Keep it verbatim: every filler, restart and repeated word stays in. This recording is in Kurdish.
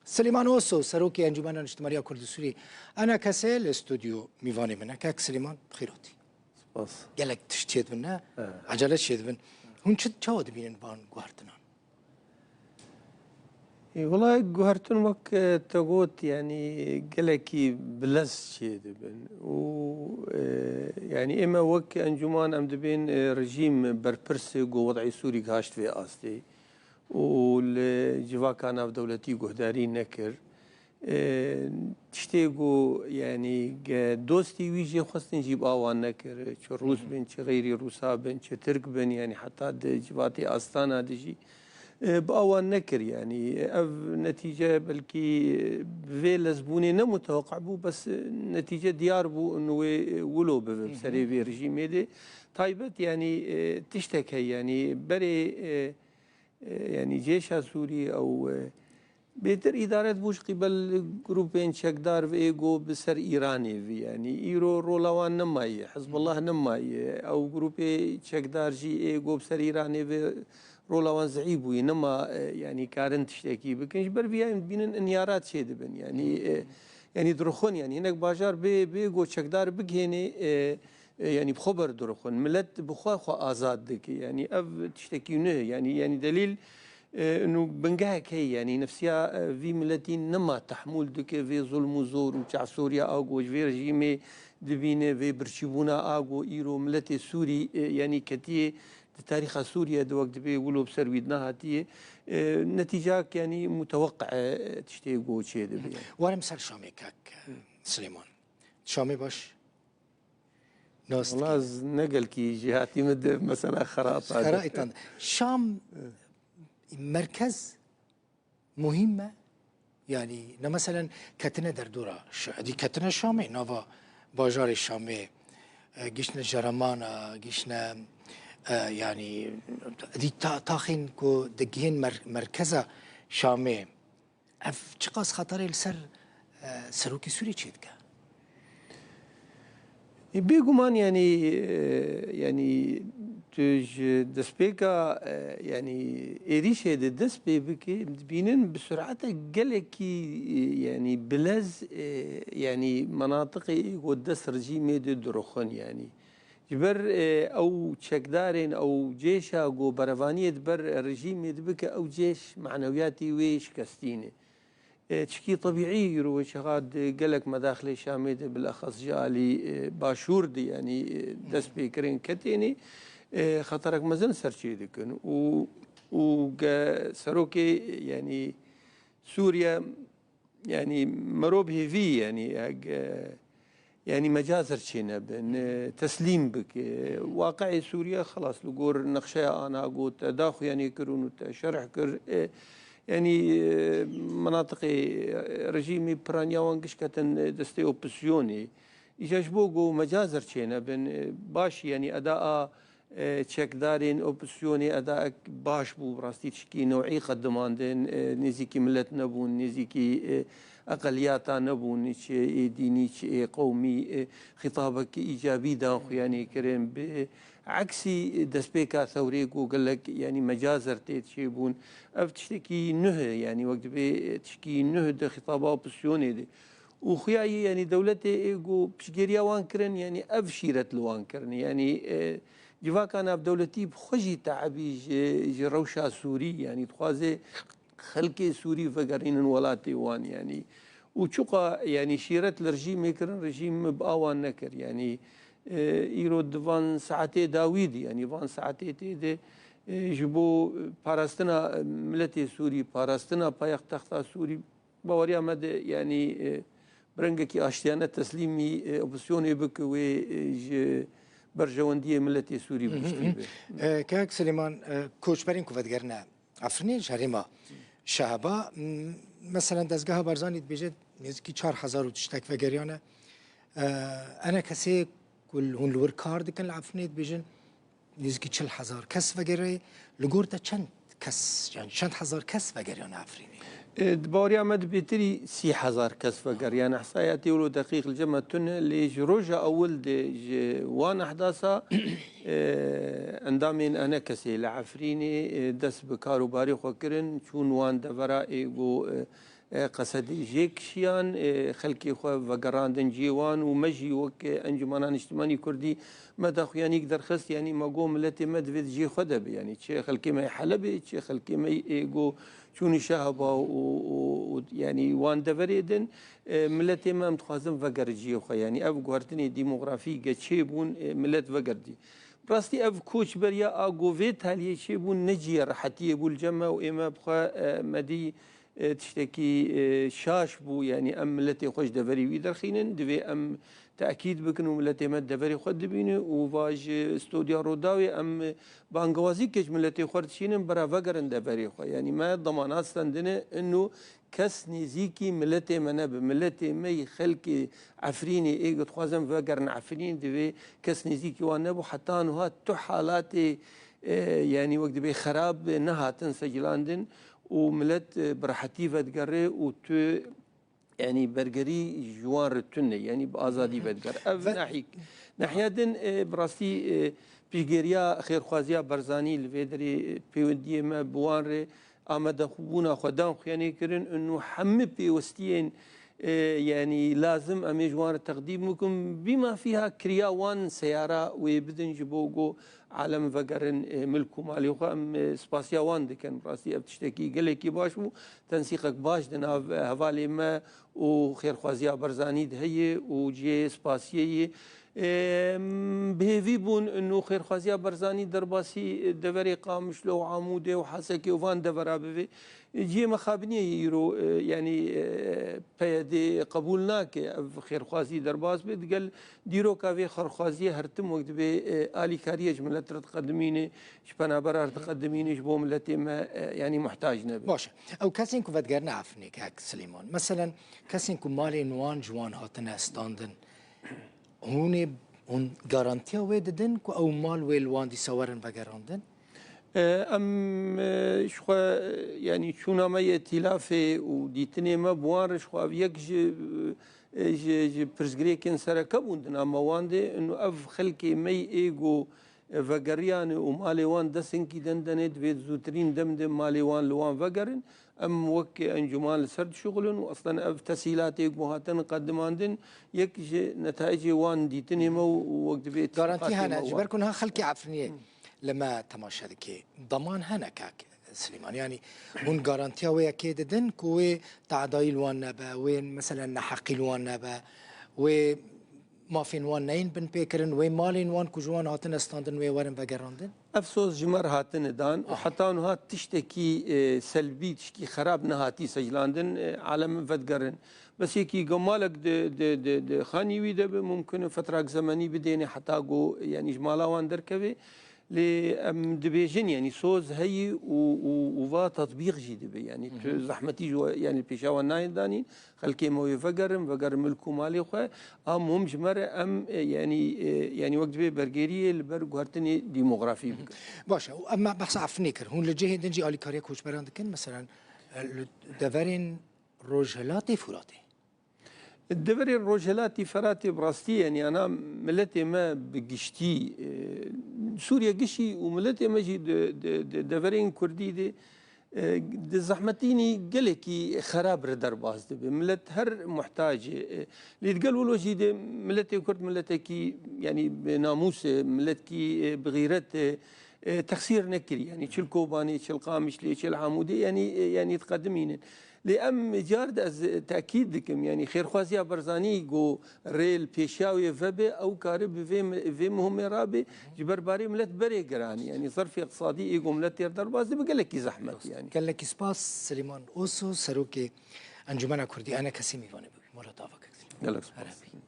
Silêman Oso, Serokê Encûmena Niştimaniya Kurd û Sûrî, ENKS'ê li stûdyo mîvanê min e. Kek Silêman, bi xêr hatî. Spas. Gelek tişt çêdibin, ne? Evet. Ecele çêdibin. Hûn çi, çawa dibînin van guhertinan? E, wela guhertin wek, e, te got, yanî gelekî bilez çêdibin. Û, e, yanî ême wek encûman em dibên, e, rejîm berpirsê ku wed'ê Sûrî gihaşt vê astê û li civaka navdewletî guhdarî nekir. E, tiştê ku, yanî, ge dostî wî jê xwestin jî bi awan nekir. Çi Rûs bin, çi xeyrî Rûsa bin, çi Tirk bin, yanî heta di civatê Astana de jî, e, bi awan nekir. Yanî ev netîce belkî bi vê lezbûnê ne muteweqe bû, bes netîce diyar bû û wê wilo bibe bi serê vê rejîmê de. Taybet, yanî, e, tiştek heye, yanî berê, e, e, yanî cêşa Sûrî ew, e, bêtir îdare dibû ji qîbel grûpên çekdar ve ê go bi ser Îranê ve. Yanî îro rola wan nemaye, Hizbullah nemaye. Ew grûpê çekdar jî ê go bi ser Îranê ve rola wan zehîf bûye. Nema, e, yanî karin tiştekî bikin. Ji ber vî ya em dibînin inhiyarat çêdibin. Yanî, e, yanî dirixin, yanî hinek bajar bê, bê go çekdar bigihênê, e, e, yanî bi xwe berdirixin. Milet bi xwe xwe azad dike. Yanî ev tiştekî nû ye. Yanî, yanî delîl, e, nû bingehek heye. Yanî nefsiya, e, vî miletî nema tehmûl dike vê zulm û zor û çaxsoriya a ku ji vê rejîmê dibîne, vê birçîbûna a ku îro miletê Sûrî, e, yanî ketiye di tarîxa Sûriye de wek dibê wilo bi ser wî dinehatiye. E, netîcak yanî muteweqe, e, tiştê ku çêdibe. Werim ser Şamê kek, e, Silêman. Şamê baş nas dikî. Wala ez ne gelkî jêhatî min di mesela xerata de. Xera îtan. Şam merkez muhîm e. Yanî ne meselen ketine derdora Ş-, dî ketine Şamê, nava bajarê Şamê, e, giştine Jeramana, giştine, e, yanî dî ta-, taxên ku digihên mer-, merkeza Şamê. Ev çiqas xeterê li ser, e, serokê Sûrî çêdike? E, bêguman, yanî, e, yanî tu ji destpêka, e, yanî êrîşê de dest pê bike, em dibînin bi surete gelekî, e, yanî bilez, e, yanî menatiqê ku dest rejîmê de dirixin, yanî. Ji ber, e, ew çekdarên, ew cêşa ku berevaniyê di ber rejîmê dibike, ew cêş manewiyatî wê şikestîne. E, çikî tebîî îro çaxa di gelek medaxilê Şamê de bilexes ji alî, e, başûr de, yanî, e, dest pê kirin ketênê, e, xeterek mezin ser çê dikin. Û, û ge serokê, yanî Sûriye, yanî merov hêvî, yanî eg, e, yanî mecazer çênebin, e, teslîm bike. Waqiê Sûriye xelas li gor nexşeya ana got te daxuyanî kir û te şerh kir. E, yanî, e, menatiqê, e, rejîmî piraniya wan giş ketin, e, destê opozîsyonê. Îja ji bo ku mecazer çênebin, e, baş, yanî eda a e, çekdarên opozîsyonê eda ek baş bû, bi rastî tişkî newî qedimandin, e, nêzîkî milet nebûn, nêzîkî, e, eqeliyata nebûn, çi ê dînî, çi ê qewmî, e, xîtabekî îcabî dan xuyanî kirin. Bi eksî destpêka thewrê ku gelek, yanî mecazer tê çêbûn. Ev tiştekî nuh e, yanî wek dibê, e, tişkî nuh di xîtaba opozîsyonê de. Û xuya yê, yanî dewletê ê ku piştgêriya wan kirin, yanî ev şîret li wan kirin. Yanî, e, civaka navdewletî bi xwe jî teebî ji, ji rewşa Sûrî, yanî dixwaze xelkê Sûrî vegerînin welatê wan, yanî. Û çuqa, yanî şîret li rejîmê kirin, rejîm bi awan nekir. Yanî, e, îro di van saetê dawî de, yanî van saetê tê de, e, ji bo parastina miletê Sûrî, parastina payextexta Sûrî, baweriya me de, yanî, e, bi rengekî aştiyane teslîmî, e, opozîsyonê bike wê, e, ji berjewendiyê miletê Sûrî bi giştî be. E, Kek Silêman, e, koçberên ku vedigerine Efrînê ji herêma Şeheba, m-, meselen dezgeha Barzanî dibêje nêzîkî çar hezar û tiştek vegeriyane. E, ENKS'ê ku hûn li wir kar dikin li Efrînê dibêjin, nêzîkî çil hezar kes vegerê. Li gor te çend kes, yani çend hezar kes vegeriyane Efrînê? E, di baweriya me di bêtirî sî hezar kes vegeriyane. Ehsayatê wilo deqîq li cem me tune, lê ji roja ewil de ji wan ehdasa, e, endamên ENKS'ê li Efrînê, e, dest bi kar û barê xwe kirin, çûn wan devera ê ku, e, e, qesedê jê kişiyan, e, xelkê xwe vegerandin cihê wan û me jî wek, e, Encûmena Niştimanî Kurdî me daxuyanîk derxist, yanî me got miletê me divê di cihê xwe de be, yanî çi xelkê me yê Helebê, çi xelkê me yê, e, got çûnî Şehaba û, û, û, yanî wan deverê din, e, miletê me em dixwazin vegerin cihê xwe, yanî ev guhertinê demografî ge çêbûn, e, milet vegertî. Bi rastî ev koç beriya a ku vê taliyê çêbûn ne cihê rehetiyê bû li cem me û ê me bi xwe, e, me dî, e, tiştekî, e, şaş bû. Yanî em miletê xwe ji deverê wî derxînin, divê em tekîd bikin û miletê me deverê xwe dibîne û va ji Stûdya Rûdawê em bangewazî ke ji miletê xwe dişînin, bira vegerin deverê xwe. Yanî me demanat stendine ino kes nêzîkî miletê me nebe. Miletê me yî xelkê Efrînê ê ku dixwazin vegerin Efrîn, divê kes nêzîkî wan nebû. Heta niha tu halatê, e, yanî wek dibê xerab nehatin seclandin û milet, e, bi rehetî vedigere û tu, yanî bergerî ji wan re tune, yanî bi azadî vedigere. Ev Ve- nahîk. Nahiya din, e, bi rastî, e, piştgiriya xêrxwaziya Barzanî li vê derê, e, pêwendiyê me bi wan re amadebûna xwe dan xuyanê kirin û hemî pêwestiyên, e, yanî lazim em ê ji wan re teqdîm bikin. Bîma fîha kiriya wan seyara wê bidin ji bo ku alem vegerin, e, milk û malê xwe. Em, e, spasiya wan dikin. Bi rastî ev tiştekî gelekî baş bû. Tensîqek baş di nav, e, hevalê me û xêrxwaziya Barzanî de heye û cihê spasiyê ye. Em, bi hêvî bûn û xêrxwaziya Barzanî derbasî deverê Qamişlo û Amûdê û Hesekê û van devera bivê. Cihê mexabiniyê yê îro, e, yanî, e, P Y D qebûl nake ev xêrxwazî derbas be. Digel dîroka vê xêrxwaziyê her tim wek dibê, e, alîkariyê ji milet re diqedimîne, ji penabera re diqedimîne, ji bo miletê me, e, yanî muhtac nebe. Baş e. Ew kesên ku vedigerine Efrînê, kek Silêman. Meselen, kesên ku malên wan ji wan hatine standin, hûn ê, hûn garantiya wê didin ku ew mal wê li wan dîsa werin vegerandin? E, em, e, ji xwe, e, yanî çûna me yê tîlafê û dîtinê me bi wan re ji xwe ev yek ji, e, ji, ji pirsgirêkên sereke bûn di nav me wan de. Û ev xelkê me yê ê ku, e, vegeriyane û malê wan dest hinkî dendene, divê di zûtirîn dem de malê wan li wan vegerin. Em wek encûman li ser dişuxulin û eslen ev tesîlatê ku hatin qedimandin, yek ji netayicê wan dîtinê me û wek dibê Garantî îtîqatê hene, me ji wan. Ber ku niha xelkê Efrînê li me temaşe dike. Daman hene kak Silêman. Yanî hûn garantiya wê yekê didin ku wê teadayî li wan nebe, wê meselen neheqî li wan nebe, wê mafên wan neyên binpêkirin, wê malên wan ku ji wan hatine standin wê werin vegerandin? Ev soz ji me re hatine dan û Aha. heta niha tiştekî, e, selbî, tiştekî xerab nehatî seclandin, e, alem vedigerin. Bes yekî ku malek di, di, di, di xanî wî de be, mumkin e fetrak zemenî bidêne heta ku, yanî ji mala wan derkeve. Lê em dibêjin, yanî soz heyî û, û, û va tetbîq jî dibe. Yanî tu Hı hı. zehmetî ji we, yanî pêşa wan nayên danîn. Xelkê me wê vegerin, vegerin milk û malê xwe. A muhim ji me re em, e, yanî, e, yanî wek dibê bergêriyê li ber guhertinê demografî bikin. Baş e, û em behsa Efrînê kir. Hûn li cihê din jî alîkariya koçberan dikin? Meselen, e, li deverên Rojhilatê Furatê? Deverê Rojhilatî Feratê bi rastî, yanî ana miletê me bi giştî, e, Sûriye gişî û miletê me jî di, di, di deverên Kurdî de, e, di zehmetînî gelekî xerab re derbas dibe. Milet her muhtac e. E, lê digel wilo jî de miletê Kurd miletekî, yanî bi namûs e, miletkî, e, bi xîret e, e, texsîr nekirî. Yanî çil Kobanê, çil Qamişlê, çil Amûdê, yanî, e, yanî diqedimînin. Lê em car de ez tekîd dikim, yanî xêrxwaziya Barzanî ku rê li pêşiya wê vebe, ew kare bi vê mi-, vê muhimê rabe, ji ber barê milet berê giranî. Yanî zerfê iqtisadî ê ku milet têr derbas dibe gelekî zehmet yanî. Gelekî spas Silêman Oso, serokê Encûmena Kurdî, ene kesê mîvanê bû. Mala te ava kek Silêman. Gelek spas. Herê bî.